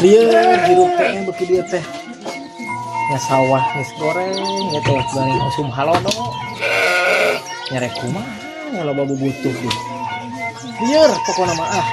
Lieur hirup teh beuki dieu teh. Nya sawah geus goreng nya teh goreng usum halodo. Nya rek kumaha nya loba bubutuh di. Lieur pokona mah ah.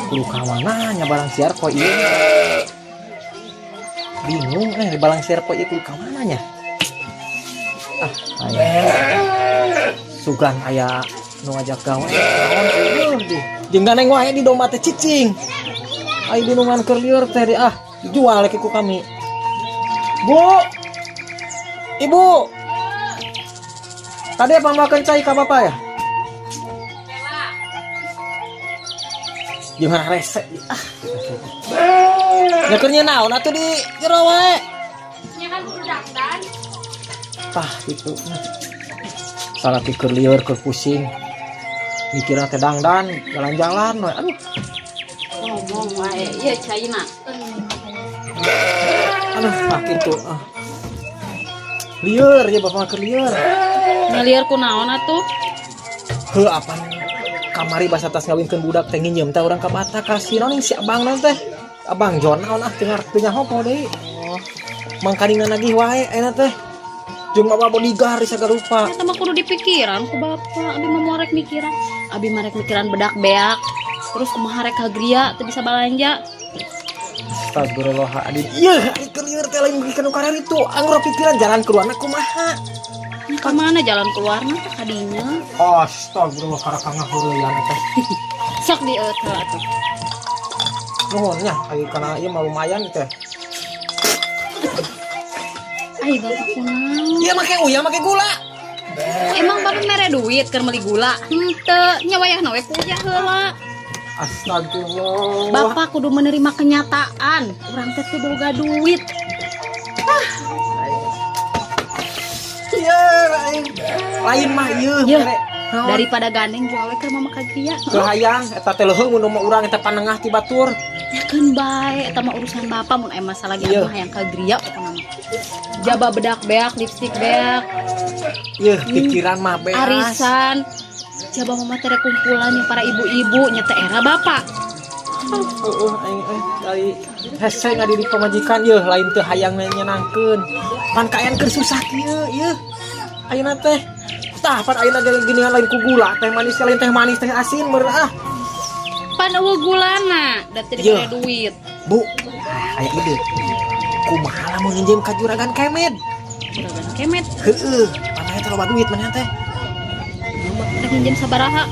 Kudu ka mana nya barang siar poe ieu. Bingung di balang siar poe ieu kudu ka mana nya. Ah, aya. Sugan aya nu ngajak gawe naon eueuh di. Jeung gandeng wae di domba teh cicing. Ai dunungan keur lieur teh di ah dijual ke ku kami. Bu. Ibu. Tadi apa makan cai ka bapak ya? Jeung rese ah. Nya keur naon atuh di jero wae. Nya kan kudu dangdan. Tah gitu. Salah keur lieur keur pusing. Mikirna teh dangdan, jalan-jalan we. Aduh. Ngomong wae, ieu caina. Aduh, ah gitu. Ah. Lieur ya bapak keur lieur. Ngalieur ku naon atuh? Heuh apan kamari basa tas ngawinkeun budak teh nginjem teh urang ka Batak ka si naon si abang naon teh. Abang Jon naon ah teu ngarti nyaho poho deui. Oh, Mangkaningan nagih wae ayeuna teh. Jeung mawa bodyguard sagala rupa. Eta mah kudu dipikiran ku bapak. Abi mah moal rek mikiran. Abi mah rek mikiran bedak beak. Terus kumaha rek ka griya teu bisa balanja. Astagfirullahaladzim. Ieu ari keur lieur teh lain mikirkeun nu karar itu. Anggur pikiran jalan keluarna kumaha. Nya ka mana jalan keluarna teh kadinya? Astagfirullah karaka ngahureuyan teh. Sok di teh atuh. Nuhun nya ari kana ieu mah lumayan teh. Ai bapak kunaon? Ieu make uyah make gula. Emang bapak mere duit keur meuli gula? Henteu, nya wayahna we kuliah heula. Astagfirullah. Bapak kudu menerima kenyataan. Urang teh teu boga duit. Ieu lain mah ieu Yeuh. mere. Naon? Daripada gandeng jual we keur mama ka griya. Teu hayang eta teh leuheung mun mah urang eta panengah ti batur. Ya keun bae eta mah urusan bapak mun aya masalah ge Ieu. mah hayang ka griya pokona mah. Jaba bedak beak, lipstik beak, Yeuh pikiran mah beas. Arisan. Jaba mama teh rek kumpulan yang para ibu-ibu nya teh era bapak. Heeh aing dari hese ngadiri pamajikan yeuh lain teu hayang nyenangkeun. Pan kaayaan keur susah kieu yeuh. Ayeuna teh tah pan ayeuna ge geuningan lain ku gula teh manis lain teh manis teh asin meureun ah. Pan eueuh gulana, da teu Yeuh. dibere duit. Bu, aya ide. Kumaha lamun nginjem ka juragan Kemed? Juragan Kemed, Heeh, pan teh loba duit maneh teh. rek nginjem sabaraha?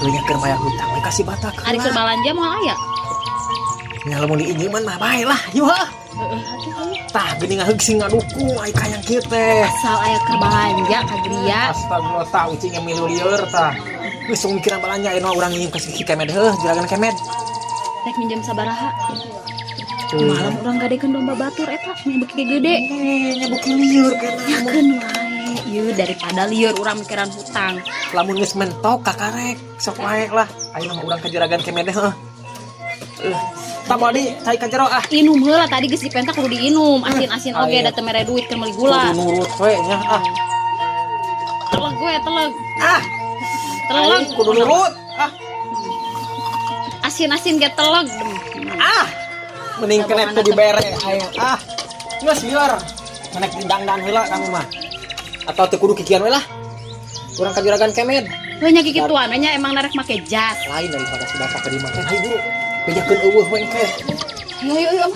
Heuh nya keur bayar hutang we ka si Batak. Ari keur balanja moal aya. Nya lamun diinjeman mah bae lah, yeuh ah. Heeh atuh hayu. Tah geuning ngaheug sing ngadukung ai kayang kieu teh. Asal aya keur balanja ka griya. Astagfirullah tah ucing yang milu lieur tah. Geus tong mikiran balanja ayeuna urang nginjem ka si Kemed heuh juragan Kemed. Rek minjem sabaraha? Malam urang gadekeun domba batur eta nya beuki gede. Nya beuki lieur kana. Ya keun wae. Ieu daripada lieur urang mikiran hutang. Lamun geus mentok kakarek sok wae lah. Ayeuna mah urang ka juragan Kemed heuh. Tah badi cai ka jero ah. Inum heula tadi geus dipenta kudu diinum. Asin-asin oge Ayo. da teu mere duit keur meuli gula. Kudu nurut we nya ah. Teleg gue teleg. Ah, Teleg. aing kudu nurut. Ah, Asin-asin ge teleg. ah. Mending kena teu dibere aing ah. Geus lieur. Menek didangdan heula kami mah. Atau teu kudu kikian we lah. Urang ka juragan Kemed. Heuh nya kikituan we nya emang narek make jas. Lain daripada si bapak ke dimakan. Hayu buru. Bejakeun eueuh we engke. Ayo ayo ayo.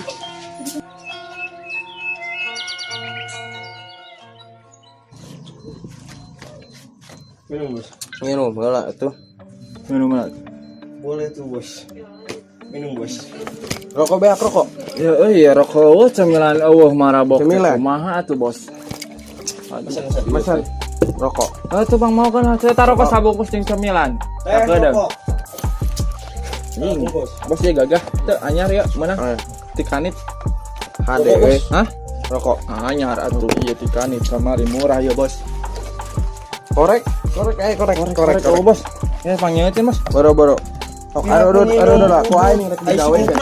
Minum, Bos. Minum heula atuh. Minum lah. Boleh tuh, Bos. Minum, Bos. Rokok beak rokok. Ya euy, ya rokok eueuh cemilan eueuh marabok teh Cemilan. kumaha atuh, Bos. Pesan rokok. Oh, tuh Bang mau kan saya taruh ke sabungkus jeung cemilan. Eh, rokok. Bos ya gagah. Teu anyar ya menang. Eh, Tikanit. HD we. Hah? Rokok. Anyar atuh ieu tikanit kamari murah ya, Bos. Korek, korek korek korek korek. Oh, Bos. Ya panggilin, Bos. Boro-boro. Sok arodod arodod lah ku aing rek digawe ge.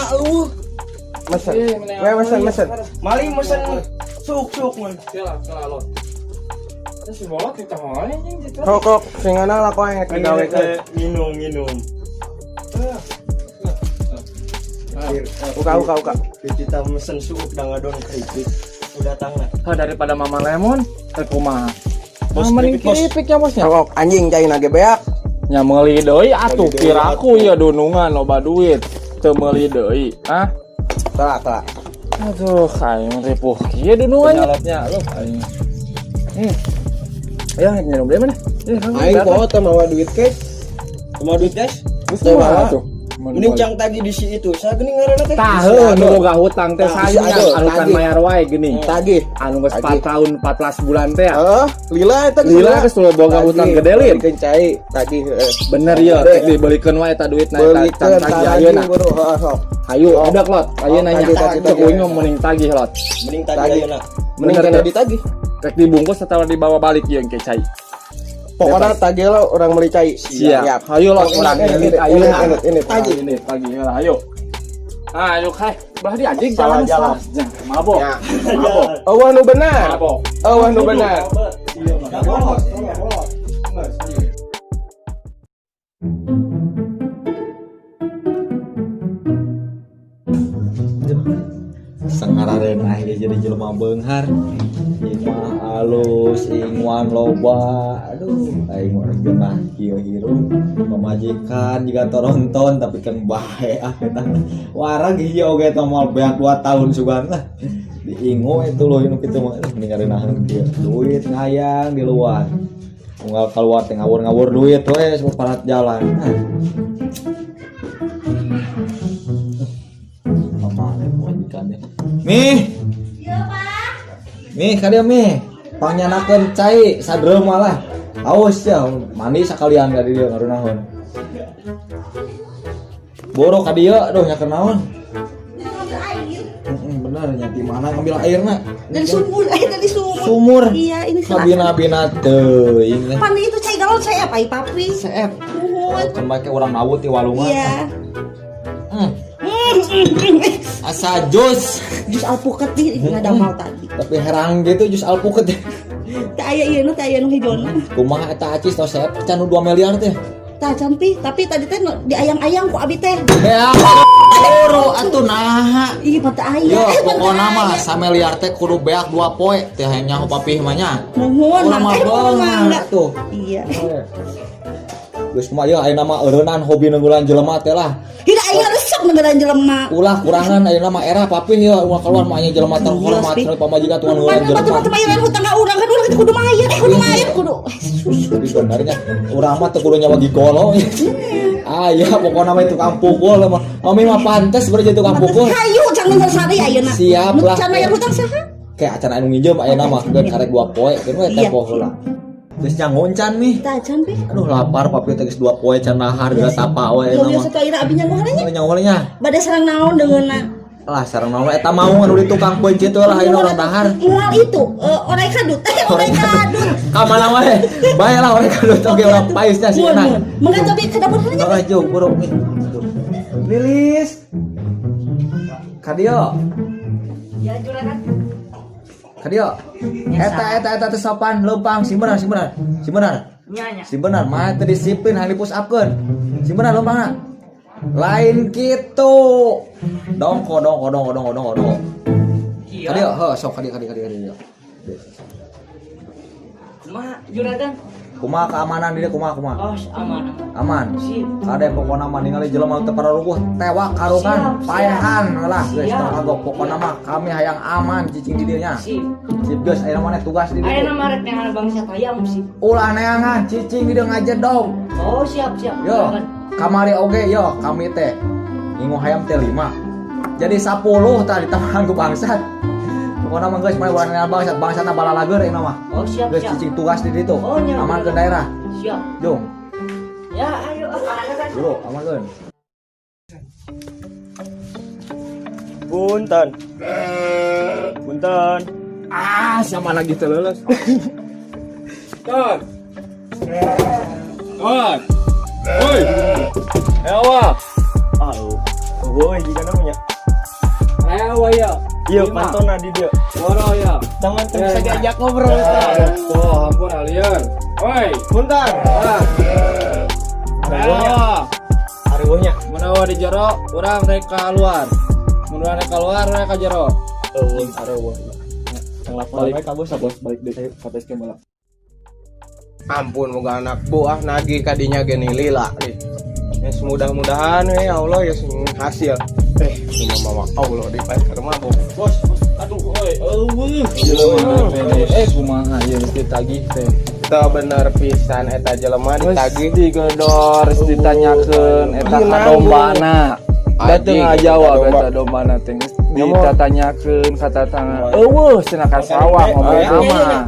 Mesen. We mesen mesen. Maling mesen suk-suk man. Sila, sila lot. Si bolot ditahan anjing gitu. Rokok sing ana lah ku aing rek digawe ge. Minum, minum. Buka buka buka. Kita mesen suuk dan ngadon keripik. Udah datang lah. Ha, daripada Mama Lemon, teh kumaha? Bos, Nah, mending keripik, bos. keripik ya bosnya. Sok anjing cai nage beak. Nya meuli deui atuh Meuli deui piraku ya dunungan loba duit. Teu meuli deui. Ah, Telah telah. aduh, aing ripuh kieu dunungannya. Penyalotnya lu aing. Ya, minum deui mana? Eh, Kang, Aing berapa? poho teu mawa duit cash. Mau duit guys? Geus Teu kumaha mawa. tuh? Mending cang tagi di si itu. Saya geuning ngaranna teh. Tah, heuh, nu boga hutang teh Tah, si sayang Adul, anu kan tagih. mayar wae geuning. Tagih. Anu geus 4 Tagih. tahun 14 bulan teh. ya. Heeh, lila eta geus Lila geus ulah boga hutang gede lin. Belikan cai, tagih heeh. Bener ya, Gede. rek dibelikeun wae eta duitna eta can Belikeun tagih tagih ayeuna. buru heeh sok. Hayu, Oh. udah lot, ayeuna Oh, nya. tagih, tagih, Cek tagih. uing mah mending tagih lot. Mending tagi Tagih. ayeuna. Mending Bener, kena teh. ditagih. Rek dibungkus atau dibawa balik ieu engke cai. Pokoknya tagih lah orang beli cai. Siap. Hayu lot Ini, urang ini, ini ini, ayeuna. ini, Tagih ini tagih heula hayu. Ah, ayo kai. Belah di anjing Salah jalan jalan. salah. Mabok. Ya. Mabok. Eueuh nu benar. Mabok. Eueuh nu benar. Mabok. Sangarareunah ge jadi jelema beunghar. Imah alus, inguan loba. Aduh, aing mah rek geunah kieu hirup. Pamajikan jiga toronton tapi kan bae ah eta. Warag hiji oge teh moal beak 2 tahun sugan lah. Diingu itu loh nu kitu mah mending ngareunaheun kieu. Duit ngayang di luar. Unggal keluar teh ngawur-ngawur duit we parat jalan. Ah. Pamale pamajikan teh. Mih. Mih, ka dieu mih. Pangyanakeun cai sadreum malah. Haus ya, mandi sakalian ka dieu ngarunaheun. Boro ka dieu, aduh nya naon. Heeh, bener nya di mana ngambil airna? Dari sumur, air dari sumur. Sumur. Iya, ini silakan. Kabina-bina teuing. Pan itu cai galon saya apa, papi? Seep. Nuhun. Kan make urang nawut di walungan. Iya. Asa jus. Jus alpukat di nggak ada mal tadi. Tapi herang gitu jus alpukat. Teu aya ieu nu teu aya nu hijona. Kumaha eta acis tau seep can nu 2 miliar teh. Tah cantik, tapi tadi teh diayang-ayang ku abi teh. Ya, boro atuh naha. Ih, pan teu aya. Yo, Eh, pan teu pokona mah aya. sameliar teh kudu beak 2 poe teh hayang nyaho papih mah nya. Nuhun, Urang mah mangga. Eh, nuhun, beunghar mangga. atuh. Iya. Geus kumaha ieu ayeuna mah eureunnan hobi neunggulan jelema teh lah. Hida aing resep neunggulan jelema. Ulah kurangan ayeuna mah era papih ieu ulah keluar mah nya jelema terhormat Iya, cenah pamajikan tuan neunggulan Pan jelema. batur-batur bayaran hutang ka urang kan urang teh kudu mayar, eh kudu mayar kudu. Eh, susu. Tapi benernya urang mah teu kudu nyawa gigolo. Ah iya pokona mah tukang pukul mah. Mami mah pantes berarti jadi tukang pukul. Hayu jangan sasari ayeuna. Siap Nu lah. Can bayar hutang saha? Kayak acan anu nginjem ayeuna mah geus karek 2 poe keun we Iya. tempo heula. Geus nyangun can mih. Tah can pi. Aduh lapar papi teh geus 2 poe can dahar geus tapa we Yo ayeuna yo mah. satu ayeuna abi nyanguhan nya. Nyangun nya. Bade sareng naon deungeunna? Lah sareng naon eta mau anu di tukang peuncit we lah ayeuna urang dahar. Moal itu orai kadut. Eh orai kadut. Ka mana wae? Bae lah orai kadut oge urang paisnya sih Mun enak. mun. Mangga tapi ke dapur heula nya. Heeh, jauh buruk nih. Aduh. Lilis. Ka dieu. Ya juragan. Ka dieu. Eta eta eta teh sopan leumpang sing benar sing benar. Sing benar. Nya nya. Sing benar mah teu disiplin hayang di push upkeun. Sing benar leumpangna. Lain kitu. Dongko dongko dongko dongko dongko dongko. Ka dieu heuh sok ka dieu ka dieu ka dieu ka dieu. Kumaha juragan? Kumaha keamanan di dieu kumaha kumaha? Oh, aman. Aman. Sip. Kade pokona mah ningali jelema teu pararuguh tewak karungan Siap, siap. paehan lah geus Siap. teu kagok pokona mah kami hayang aman cicing di dieu nya. Sip. Sip geus ayeuna maneh tugas di dieu. Ayeuna mah rek neangan bangsa hayam sip. Ulah neangan cicing di dieu ngajedog. Oh, siap, siap. Yo, Juragan. kamari oge yo kami teh ngingu hayam teh 5. Jadi 10 tah ditambahan ku bangsat. Pokona mah geus maneh ulah neangan bangsat, bangsatna balalager ayeuna mah. Oh, siap, Geus siap. cicing tugas di ditu. Oh, nya. Aman ke daerah. Siap. Jung, Ya, ayo ah, juragan. bro, aman keun. Punten. Punten. Ah, siapa lagi teu leuleus. Ton. Ton. Woi. Ewa. Ah, woi jika namanya. Ewa ya. Iya, Lima. pantona di dia. Boro ya. Tangan teu Ya, bisa ya. diajak ngobrol. Oh, ampun alien. Woi. Punten. Ah. Ewa. Euweuh nya. Mun euweuh di jero, urang rek keluar. Mun urang rek keluar, urang ka jero. Euweuh, areuweuh. Balik ka bos, bos balik deui ka base camp heula. Ampun moga anak buah nagih kadinya gini lila nih. Ya mudah-mudahan we ya Allah ya sing hasil. Cuma mama Allah di pasar mabuk. Bos, bos, aduh oi, euweuh. Jelema BPD kumaha ieu geus ditagih teh. Teu bener pisan eta jelema ditagih. Digedor, ditanyakeun eta ka dombana. Da teu ngajawab eta dombana teh geus ditatanyakeun ka tatangga. Euweuh cenah ka sawah ngomong mah.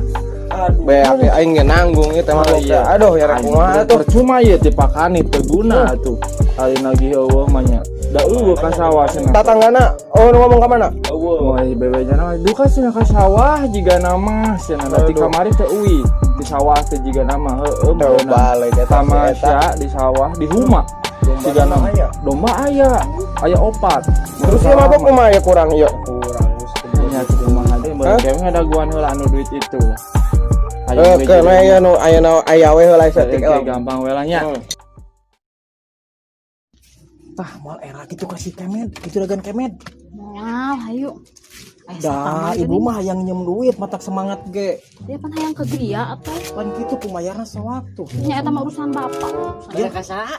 Beak ya aing ge nanggung ieu teh mah. Iya. Aduh ya rek kumaha tuh. Percuma ieu dipakani teu guna atuh. Ari nagih euweuh mah nya. Da euweuh ka sawah cenah. Tatanggana oh nu ngomong ka mana? Euweuh. Wah, bebejana mah duka cenah ka sawah jiga nama cenah da ti kamari teu uwi. Di sawah teh jiga nama heueuh Teu balik eta si eta. Tamasya di sawah di huma. Jiga nama. Domba aya. Aya opat. Terus ieu mabok kumaha ya kurang ieu? Kurang geus Nya kumaha deui Hah? meureuh ngadaguan heula anu duit itu lah. Eh, ke we aya nu aya nu aya we heula saeutik. Oke, gampang we lah nya. Tah moal era gitu kasih kemed, gitu juragan kemed. Moal hayu. Aya Dah, satpam ibu geuning. mah hayang nyeum duit matak semangat ge. Dia pan hayang ke griya atuh. Pan kitu kumayarna sewaktu. Nya eta mah urusan bapak. Urusan Beda ka saha?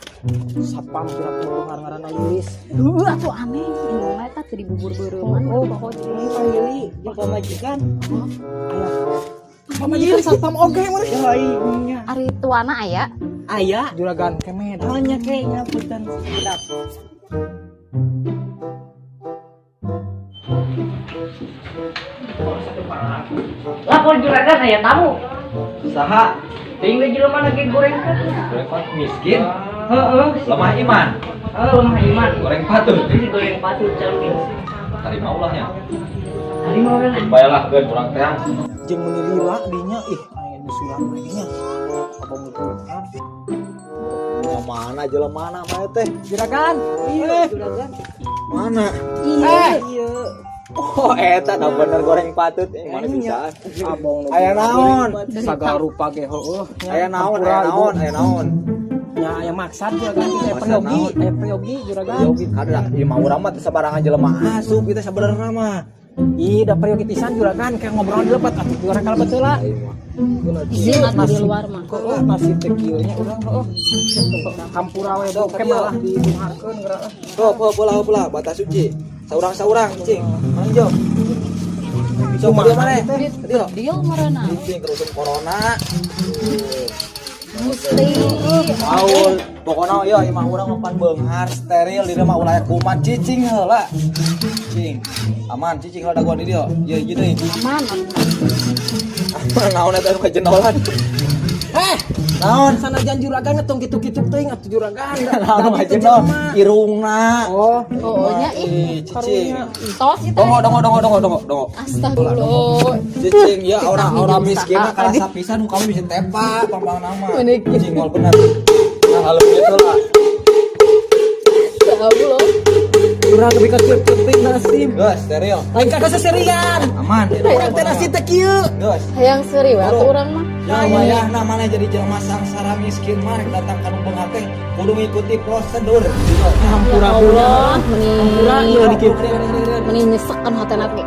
Satpam kira-kira ngaranna Lilis. Heueuh atuh aneh indungna eta teu dibubur beureman Oh, ini Pak Willy jeung pamajikan. Pamajikan satpam oge mah. Ya nya. Ari tuana aya. Aya. Juragan kemed. Oh nya ke nya punten sedap. Lapor juragan aya tamu. Saha? Teuing we jelema lagi goreng patut. Goreng patut miskin, Heeh. lemah iman. Heeh, lemah iman. Goreng patut. Ini goreng patut calon. Tarima ulahnya. Hari mau lah. Bayalah geun urang teh. Jeung meuni lila dinya ih aya nu suram we nya. Apa mutuhan? Mana jelema mana mah teh? Juragan. Iya, juragan. Mana? Iya, iya. Oh, eta da bener goreng patut. Mana bisa? Abong nu Aya naon? Sagala rupa ge heueuh. Aya naon, aya naon, aya naon. Nya aya maksad juragan aya Maksad peryogi, naon? aya peryogi juragan. Yogi kada ieu mah urang mah teu sabarangan jelema asup ieu teh sabenerna mah. Ih, da peryogi pisan juragan kayak ngobrol di lepat atuh juragan kalebet heula. Izin atuh di luar mah. Heueuh nasib teh kieu nya urang heueuh. Hampura we oke malah dibeungharkeun geura. Hop, hop, bola, bola, batas suci. Saurang-saurang, cing. Mang Jo. Sok dia mana? Deal. Deal meureunan. Cing kerusum corona. Gusti. Paul, pokoknya ya imah urang mah pan beunghar steril di mah ulah aya kuman cicing heula. Cing. Aman cicing heula dagoan di dieu. Ieu hiji deui. Aman. Aman naon eta nu kajenolan. Eh, Naon? sanajan juragan tong kitu-kitu teuing atuh juragan. Naon nu kajenol? Irungna. Oh, Oh nya ih. Ih, cicing. Tos itu. Dongo dongo dongo dongo dongo dongo. Astagfirullah. Cicing ya orang-orang miskin mah karasa pisan nu kamu bisa tepa pambang nama. Cicing moal bener. Nah, halus gitu lah. Astagfirullah. urang lebih ka ceuting nasib. Geus, steril. Lain kagak seserian. Aman. Urang teh nasib teh kieu. Geus. Hayang seuri we atuh urang mah. Ya wayahna mana jadi jelema sangsara miskin mah rek datang ka nu beunghar teh kudu ngikuti prosedur. Hampura Ya Allah, meni Hampura ieu dikit. meni nyesekkeun hatena ge.